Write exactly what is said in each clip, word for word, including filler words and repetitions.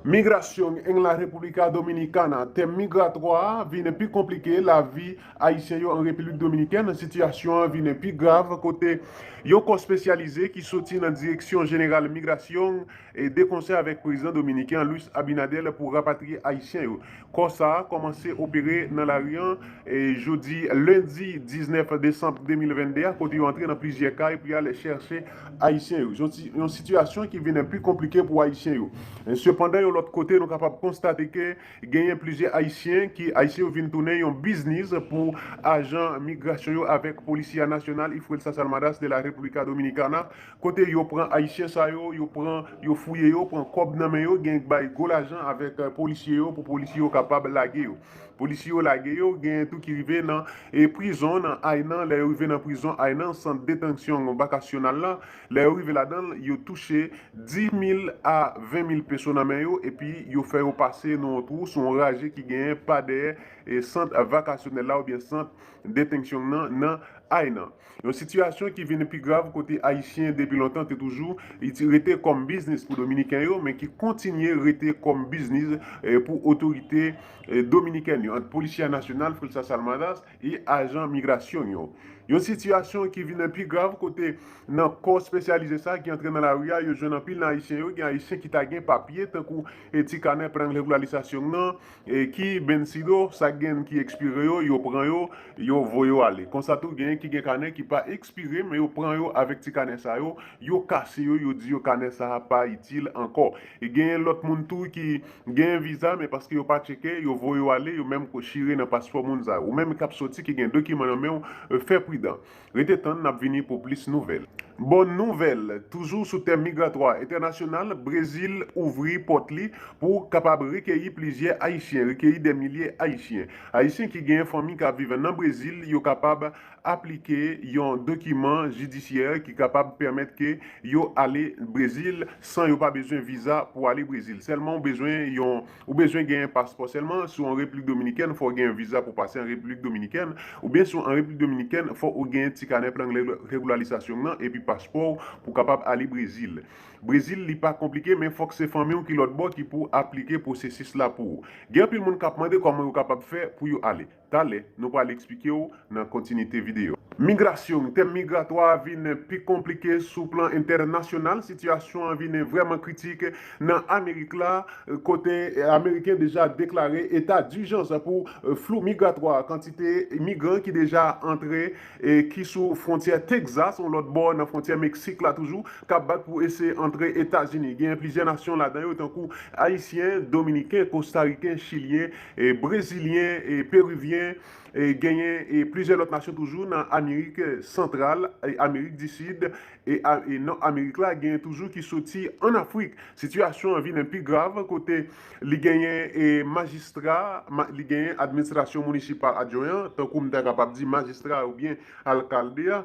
Migración en la República Dominicana. Tèm migratwa a vin pi konplike lavi Ayisyen yo an Repiblik Dominikèn. Sitiyasyon an vin pi grav kote yon kò espesyalize ki soti nan Direksyon Jeneral Migrasyon e de konsè avèk prezidan dominiken an Luis Abinader pou rapatriye Ayisyen yo. Kò sa a kòmanse opere nan lari an e jodi lendi diznèf desanm de mil vennde a, kote yo antre nan plizyè kay pou y al chèche Ayisyen yo. Yon ti- yon sitiyasyon ki vin pi konplike pou Ayisyen yo. Sepandan, yon lòt kote, nou kapab konstate ke genyen plizyè Ayisyen ki Ayisyen yo vin tounen yon biznis pou ajan migrasyon yo avèk Policía Nacional y Fuerzas Armadas de la República Dominicana, kote yo pran Ayisyen sa yo, yo pran, yo fouye yo, pran kòb nan men yo, gen k bay gwo lajan avèk eh, polisye yo pou polisye yo kapab lage yo. Polisye yo lage yo, gen tou ki rive nan e prizon nan Aynan. Lè yo rive nan prizon Aynan, sant detansyon vakasyonal la, lè yo rive ladan l, yo touche dis mil a ven mil peso nan men yo, epi yo fè yo pase nan yon twou, sou yon raje ki genyen pa dèyè e sant vakasyonèl la oubyen sant detansyon nan nan Aynan. Yon sitiyasyon ki vin pi grav kote Ayisyen depi lontan te toujou iti- rete kòm biznis pou Dominiken yo, men ki kontinye rete kòm biznis eh, pou otorite eh, dominikèn yo, ant Policía Nacional, Fuerzas Armadas e ajan migrasyon yo. Yon sitiyasyon ki vin pi grav kote nan kò espesyalize sa ki antre nan lari a, yo jwenn anpil nan Ayisyen yo, gen Ayisyen ki ta gen papye tankou e ti kanè plan regularizasyon nan, e ki bensido, sa gen ki ekspire yo, yo pran yo, yo voye yo ale. Konsa tou, genyen ki gen kanè ki pa ekspire, men yo pran yo avèk ti kanè sa yo, yo kase yo, yo di yo kanè sa a pa itil ankò. E genyen lòt moun tou ki genyen viza, men paske yo pa tcheke, yo voye yo ale, yo menm ko chire nan paspò moun sa yo. Ou menm k ap soti ki gen dokiman nan men w, fè pridan. Rete tann, n ap vini pou plis nouvèl. Bòn nouvèl, toujou sou tèm migratwa entènasyonal, Brezil ouvri pòt li pou kapab rekeyi plizyè Ayisyen, rekeyi dè milye Ayisyen. Ayisyen ki gen fanmi k ap viv nan Brezil, yo kapab aplike yon dokiman jidisyè ki kapab pèmèt ke yo ale Brezil san yo pa bezwen viza pou ale Brezil. Sèlman ou bezwen yon ou bezwen gen paspò sèlman. Si w an Repiblik Dominikèn, fò w gen viza pou pase an Repiblik Dominikèn. Oubyen si w an Repiblik Dominikèn, fò w gen ti kanè plan regularizasyon nan epi paspò w pou kapab ale Brezil. Brezil, li pa konplike, men fòk se fanmi w ki lòt bò ki pou aplike pwosesis la pou ou. Gen anpil moun k ap mande kòman yo kapab fè pou yo ale. Talè, nou pral eksplike w nan kontinite videyo. Migrasyon, tèm migratwa a vin pi konplike sou plan entènasyonal. Sitiyasyon an vin vrèman kritik nan Amerik la, kote Ameriken deja deklare eta dijans pou flou migratwa, kantite migran ki deja antre e ki sou fwontyè Texas, yon lòt bò nan fwontyè Meksik la toujou, k ap bat pou eseye antre Etazini. Gen plizyè nasyon ladan yo, tankou Ayisyen, Dominiken, Kostariken, Chilyen, e Brezilyen, e Perivyen, e genyen e plizyè lòt nasyon toujou nan Amerik Santral, e Amerik di Sid, e, a- e Nò Amerik la, genyen toujou ki soti ann Afrik. Sitiyasyon an vin pi grav, kote li genyen e majistra, ma- li genyen administrasyon minisipal adjwen an, tankou m ta kapab di majistra oubyen alkalde a,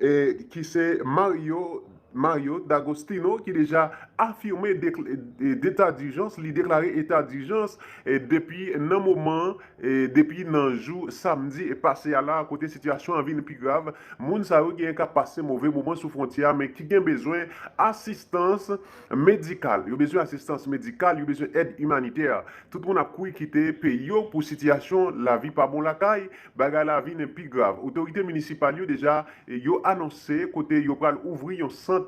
e ki se Mario Mario D'Agostino ki deja afime dekl- e- deta dijans, li deklare eta dijans e depi nan moman, e depi nan jou samdi e pase a la, kote sitiyasyon an vin pi grav. Moun sa yo genyen k ap pase move moman sou fwontyè a, men ki gen bezwen asistans medikal. Yo bezwen asistans medikal, yo bezwen èd imanitè. Tout moun ap kouri kite peyi yo pou sitiyasyon lavi pa bon lakay, bagay la vin pi grav. Otorite minisipal yo deja e yo anonse kote yo pral ouvri yon sant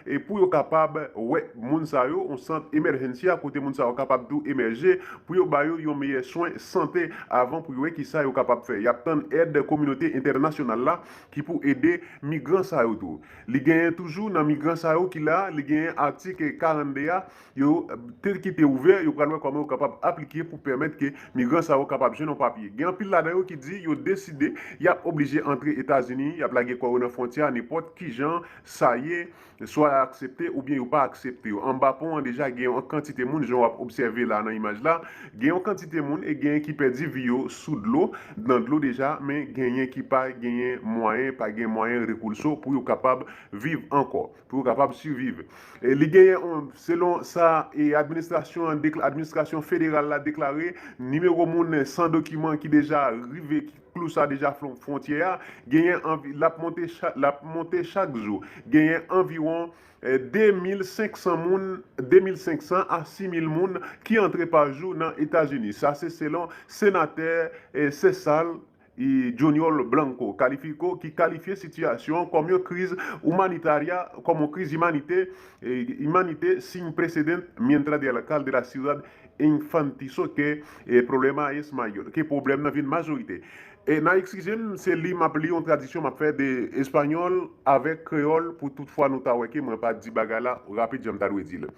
e pou yo kapab wè moun sa yo, yon sant emèjensya kote moun sa yo kapab tou emèje pou yo ba yo yon meyè swen sante avan pou yo wè kisa yo kapab fè. Y ap tann èd kominote entènasyonal la ki pou ede migran sa yo tou. Li genyen toujou nan migran sa yo ki la, li genyen atik karannde a, yo te kite ouvè, yo pral wè kòman yo kapab aplike pou pèmèt ke migran sa yo kapab jwenn yon papye. Gen anpil ladan yo ki di yo deside y ap oblije antre Etazini, y ap lage kò yo nan fwontyè a nenpòt kijan sa ye, swa y aksepte oubyen yo pa aksepte yo. Anba pon an deja gen yon kantite moun, jan w ap obsève la nan imaj la, gen yon kantite moun e genyen ki pèdi vi yo sou dlo, nan dlo deja, men genyen ki pa genyen mwayen, pa gen mwayen rekoulso pou yo kapab viv ankò, pou yo kapab siviv. E li genyen, yon- selon sa e administrasyon an dekla- administrasyon federal la deklare, nimewo moun san dokiman ki deja rive, ki Klou sa deja fwon- fwontyè a, genyen anvi, l ap monte cha- l ap monte chak jou. Genyen anviwon eh, de mil senk san moun, de mil senk san a sis mil moun ki antre pa jou nan Etazini. Sa se selon senatè eh, Cesar eh, Junior Blanco, kalifiko, ki kalifye sitiyasyon an kòm yon kriz imanitè, kòm yon kriz imanite, eh, imanite sin precedente mientras de alcalde de la ciudad Infantiso que eh, problema es mayor, ke pwoblèm nan vin majorite. E n a eskize m, se li m ap li yon tradiksyon m ap fè de espanyòl avèk kreyòl pou tout fwa nou ta wè ke mwen pa di bagay la rapid jan m ta dwe di l.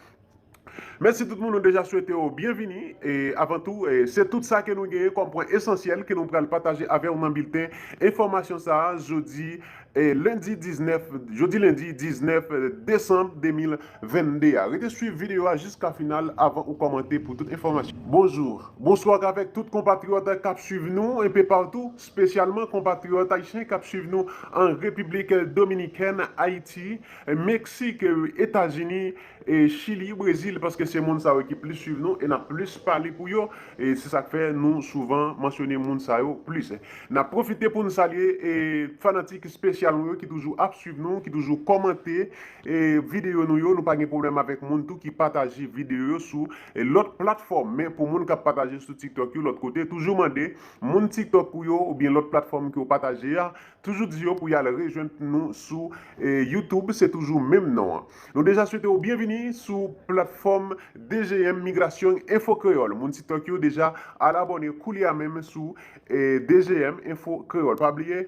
Mèsi tout moun, nou deja swete w byenvini. E avan tou, e se tout sa ke nou genyen kòm pwen esansyèl ke nou pral pataje avè w nan bilten enfòmasyon sa a jodi e lendi diznèf, jodi lendi diznèf desanm de mil vennde a. Rete swiv videyo a jiska final avan ou kòmante pou tout enfòmasyon. Bonjou, bonswa avèk tout konpatriyòt k ap swiv nou enpe patou, espesyalman konpatriyòt ayisyen k ap swiv nou an Repiblik Dominikèn, Ayiti, Meksik, Etazini, e Chili, Brezil, paske se moun sa yo ki plis swiv nou e n ap plis pale pou yo. E se sa k fè nou souvan mansyone moun sa yo plis. N ap pwofite pou n salye e fanatik espesyal nou yo ki toujou ap swiv nou, ki toujou kòmante e videyo nou yo. Nou pa gen pwoblèm avèk moun tou ki pataje videyo yo sou e lòt platfòm. Men pou moun k ap pataje sou TikTok yo lòt kote, toujou mande moun TikTok ou yo oubyen lòt platfòm ke w pataje a, toujou di yo pou y al rejwenn nou sou e YouTube, se toujou menm non an. Nou deja swete w byenvini sou platfòm D G M Migrasyon Enfo Kreyòl. Moun TikTok yo deja al abòne koulye a menm sou e D G M Enfo Kreyòl. Pa bliye,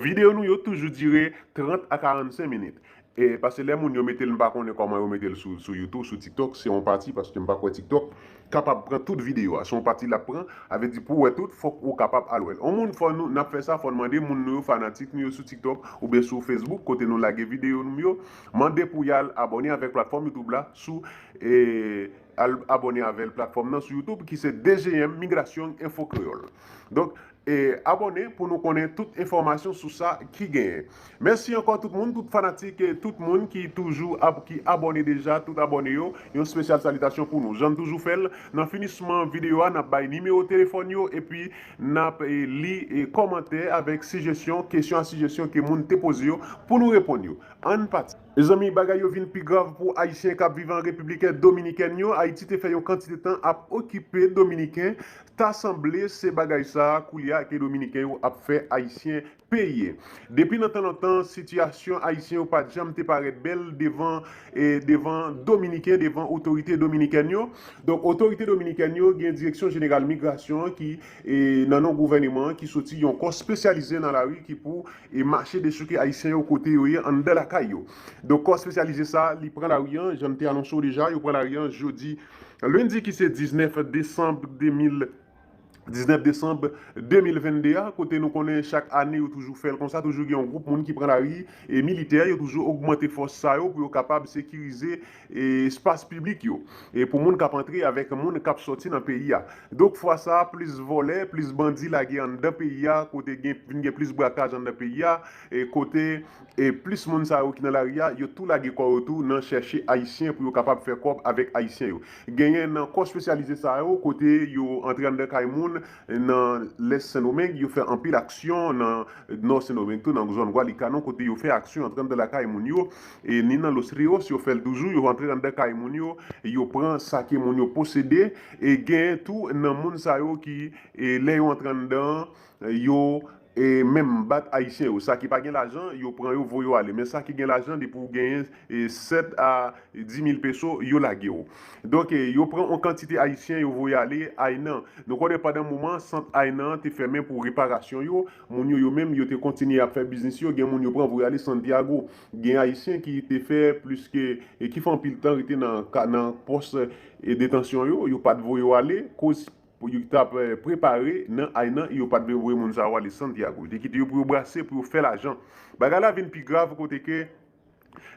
videyo nou yo toujou dire trant a karannsenk minit. E paske lè moun yo mete l, m pa konnen kòman yo mete l sou, sou YouTube, sou TikTok, se yon pati, paske m pa kwè TikTok kapab pran tout videyo a. Se yon pati l ap pran, avè di pou w wè tout, fòk ou kapab al wè l. On moun, fò nou, n ap fè sa, fò n mande moun nou yo, fanatik nou yo sou TikTok oubyen sou Facebook, kote nou lage videyo nou yo, mande pou y al abòne avèk platfòm YouTube la, sou, e, al abòne avè l platfòm nan sou YouTube, ki se D G M Migrasyon Enfo Kreyòl. Donk, e abòne pou nou konnen tout enfòmasyon sou sa ki genyen. Mèsi ankò tout moun, tout fanatik, e tout moun ki toujou ab, ki abòne deja, tout abòne yo, yon espesyal salitasyon pou nou. Jan n toujou fè l, nan finisman videyo a, n ap bay nimewo telefòn yo, epi n ap e, li e, kòmantè avèk sijesyon, kesyon a sijesyon ke moun te poze yo pou nou reponn yo. Ann pati. Mezanmi, bagay yo vin pi grav pou Ayisyen k ap viv an Repiblik Dominikèn yo. Ayiti te fè yon kantite tan ap okipe Dominiken. Ta sanble se bagay sa a koulye a ke Dominiken yo ap fè Ayisyen peye. Depi nan tan lontan, sitiyasyon Ayisyen yo pa t janm te parèt bèl devan, e, devan Dominiken, devan otorite dominikèn yo. Donk, otorite dominikèn yo gen Direksyon Jeneral Migrasyon an ki, e, nan non gouvèneman an, ki soti yon kò espesyalize nan lari ki pou e mache dechouke Ayisyen yo kote yo ye anndan lakay yo. Donk, kò espesyalize sa a, li pran lari an, jan m te anonse w deja, yo pran lari an jodi, lendi ki se diznèf desanm de mil, diznèf desanm de mil vennde a, kote nou konnen chak ane yo toujou fè l konsa, toujou gen yon gwoup moun ki pran lari, e militè yo toujou ogmante fòs sa yo pou yo kapab sekirize e espas piblik yo, e pou moun k ap antre avèk moun k ap sòti nan peyi a. Donk, fwa sa a, plis vòlè, plis bandi lage anndan peyi a, kote gen, vin gen plis brakaj anndan peyi a, e kote, e plis moun sa yo ki nan lari a, yo tou lage kò yo tou nan chèche Ayisyen pou yo kapab fè kòb avèk Ayisyen yo. Genyen nan kò espesyalize sa yo, kote yo antre anndan kay moun, nan lès Sendomeng, yo fè anpil aksyon, nan nò Sendomeng tou, nan zòn Gwalikanon, kote yo fè aksyon antre anndan lakay moun yo, e ni nan Los Rios, yo fè l toujou, yo antre anndan kay moun yo, yo pran sa ke moun yo posede, e genyen tou nan moun sa yo ki, e lè yo antre anndan, yo, e menm bat Ayisyen yo. Sa ki pa gen lajan, yo pran yo, voye yo ale. Men sa ki gen lajan, depi w genyen, e sèt a dis mil peso, yo lage w. Donk, e yo pran yon kantite Ayisyen, yo voye ale Aynan. Nou konnen pandan moman, sant Aynan an te fèmen pou reparasyon yo. Moun yo, yo menm, yo te kontinye ap fè biznis yo. Gen moun yo pran voye ale Santiago. Gen Ayisyen ki te fè plis ke, e ki fè anpil tan rete nan, ka- nan pòs, e detansyon yo. Yo pa t voye yo ale. Koz pou yo t ap, e, prepare nan Aynan, yo pa t vle voye moun sa yo ale Santiago. Yo te kite yo pou yo brase, pou yo fè lajan. Bagay la vin pi grav kote ke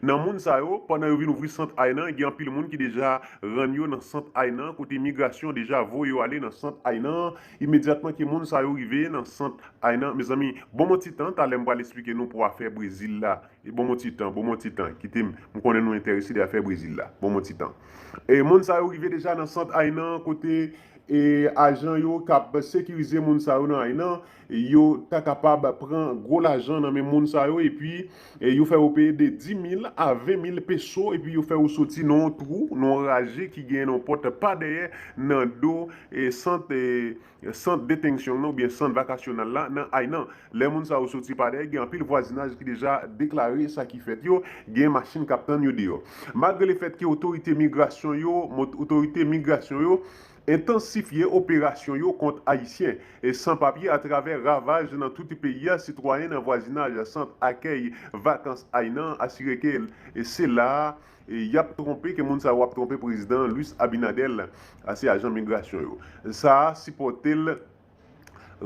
nan moun sa yo, pandan yo vin ouvri sant Aynan, gen anpil moun ki deja rann yo nan sant Aynan, kote imigrasyon deja voye yo ale nan sant Aynan. Imedyatman ke moun sa yo rive nan sant Aynan, mezanmi, bon, yon ti tan, talè m pral esplike nou pou afè Brezil la. E bon, yon ti tan, bon, yon ti tan. Kite m, m konnen nou enterese de afè Brezil la. Bon, yon ti tan. E moun sa yo rive deja nan sant Aynan, kote e ajan yo k ap sekirize moun sa yo nan Aynan, yo ta kapab pran gwo lajan nan men moun sa yo, epi e yo fè yo peye de dis mil a ven mil peso, epi yo fè yo soti nan yon twou, nan yon raje ki gen yon pòt pa dèyè nan do e sant e sant detenksyon nan oubyen sant vakasyonèl la nan Aynan. Lè moun sa yo soti pa dèyè, gen anpil vwazinaj ki deja deklare sa ki fèt yo, gen machin k ap tann yo deyò. Malgre lefèt ke otorite migrasyon yo, otorite migrasyon yo entansifye operasyon yo kont Ayisyen e san papye atravè ravaj nan tout peyi a. Sitwayen nan vwazinaj sant akèy vakans Aynan asire ke e se la a e y ap twonpe, ke moun sa yo ap twonpe prezidan Luis Abinader a se ajan migrasyon yo. Sa a sipòte l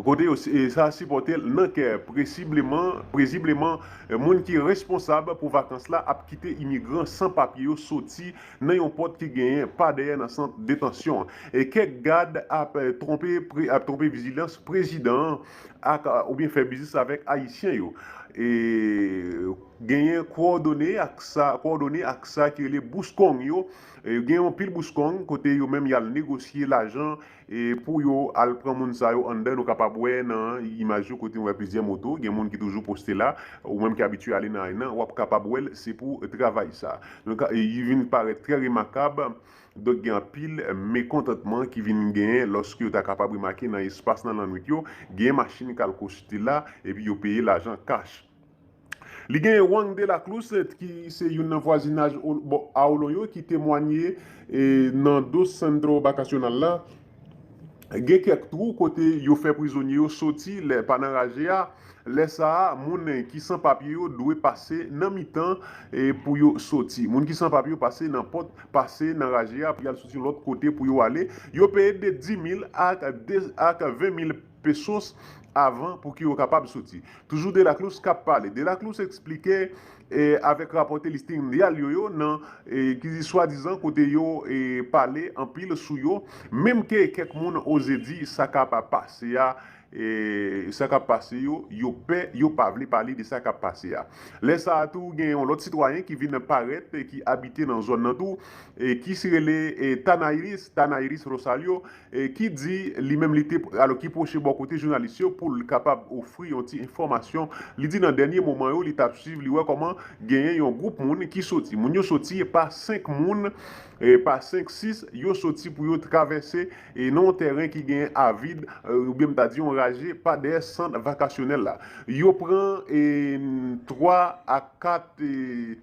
kote yo e sa a sipòte l nan kè. Presibleman, prezibleman, e moun ki responsab pou vakans la ap kite imigran san papye yo soti nan yon pòt ki genyen pa dèyè nan sant detansyon an. E kèk gad ap e, twonpe pre- ap twonpe vijilans prezidan an ak oubyen fè biznis avèk Ayisyen yo. E genyen kowòdone ak sa kowòdone ak sa ki rele bouskong yo. E gen yon pil bouskong kote yo menm y al negosye lajan e pou yo al pran moun sa yo anndan. Nou kapab wè nan imaj yo kote nou wè plizyè moto, gen moun ki toujou poste la. Ou menm ki abitye ale nan Aynan, w ap kapab wè l, se pou travay sa. Donk, e, li vin parèt trè remakab. Donk, gen anpil mekontantman ki vin genyen lòske yo ta kapab remake nan espas nan lannwit yo, gen machin k al kosite la, epi yo peye lajan kach. Li gen Juan de la Cruz, ki se youn nan vwazinaj Ol- bò- a Olonyo, ki temwanye e, nan do santro bakasyonal la. Gen kèk twou kote yo fè prizonye yo soti lè pa nan raje a. Lè sa a, moun ki san papye yo dwe pase nan mitan e, pou yo soti. Moun ki san papye yo pase nan pòt, pase nan raje a pou y al soti lòt kote pou yo ale. Yo peye de dis mil ak de- ak ven mil pesos avan pou ki yo kapab soti. Toujou De La Cruz k ap pale. De La Cruz eksplike e, avèk rapòte Listín Diario yo nan e, ki swadizan kote yo e, pale anpil sou yo, menm ke kèk moun oze di sa k ap pase a e, sa k ap pase yo, yo pè, yo pa vle pale de sa k ap pase a. Lè sa a tou, gen yon lòt sitwayen ki vin parèt e, ki abite nan zòn nan tou e, ki se rele e, Tanairis, Tanairis Rosalio, e, ki di li menm li te, alò ki pwoche bò kote jounalis yo pou l kapab ofri yon ti enfòmasyon. Li di nan dènye moman yo, li t ap swiv, li wè kòman genyen yon gwoup moun ki soti. Moun yo soti pa senk moun, e, pa senk, sis, yo soti pou yo travèse e, nan yon tèren ki genyen avid, e, oubyen m ta di yon raje pa dèyè sant vakasyonèl la. Yo pran e, twa a kat e,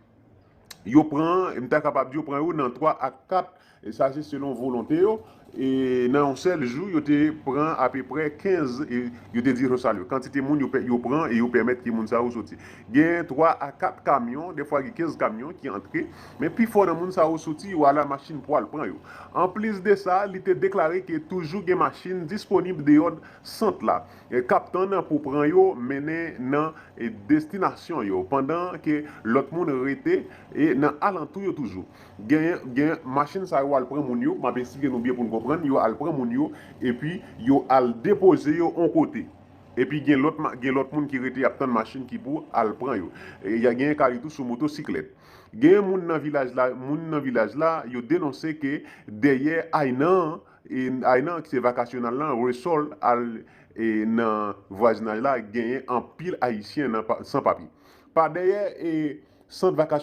yo pran, m ta kapab di yo pran yo nan twa a kat, e sa se selon volonte yo. E nan yon sèl jou, yo te pran apeprè kenz, e yo te di Rosalio, kantite moun yo, pè- yo pran e yo pèmèt ke moun sa yo soti. Gen twa a kat kamyon, defwa gen kenz kamyon ki antre, men pifò nan moun sa yo soti, yo al a machin pou al pran yo. Anplis de sa, li te deklare ke toujou gen machin disponib deyò sant la, e, k ap tann pou pran yo mennen nan e, destinasyon yo, pandan ke lòt moun rete e, nan alantou yo toujou. Gen, gen machin sa yo al pran moun yo, m ap eksplike nou byen pou n konprann, yo al pran moun yo, epi yo al depoze yo on kote. Epi gen lòt, ma- gen lòt moun ki rete ap tann machin ki pou al pran yo. E, y a gen ka li tou sou motosiklèt. Gen moun nan vilaj la, moun nan vilaj la, yo denonse ke dèyè Aynan, e, Aynan ki se vakasyonal lan, resòl al e, nan vwazinaj la, genyen anpil Ayisyen nan pa- san papye. Pa dèyè e, sant vakasyonal